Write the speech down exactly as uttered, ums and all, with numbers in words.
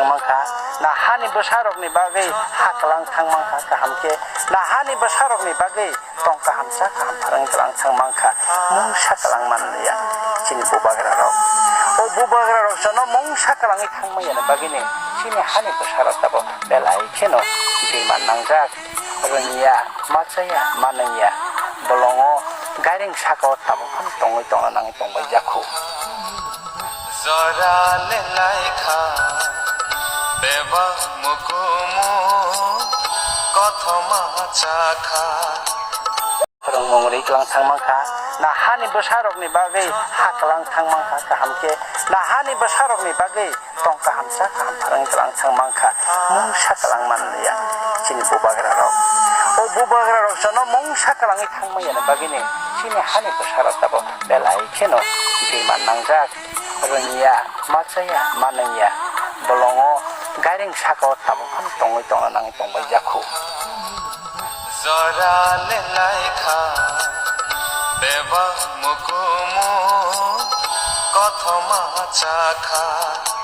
Mankha, na hani bwsarokni bagwi ha kwlang thang mankha kaham khe, na hani bwsarokni bagwi tong kahamsa kaham pharang kwlang thang mankha, mungsa kwlang manliya chini bubagrarok. O bubagrarok jono mungsa kwlangwi thang manyani bagwini chini hani bwsarok tabuk belai kheno demand nangjak, rwngya, machaya, manwngya, bolongo gairing sakao tabuk phano tongwi tongna nangwi tongbai jakhu. Jora le laikha, bebak mukumu kothoma chakha. Rwngmung riklang thang mankha, na hani bwsarokni bagwi ha kwlang thang mankha kaham khe, na hani bwsarokni bagwi tong kahamsa kaham pharang kwlang thang mankha, mungsa kwlang manliya chini bubagrarok. O bubagrarok jono mungsa kwlangwi thang manyani bagwini chini hani bwsarok tabuk belai kheno demand nangjak, rwngya, machaya, manwngya, bolongo gairing sakao tabuk phano tongwi tongna nangwi tongbai jakhu. Jora le laikha, bebak mukumu kothoma chakha.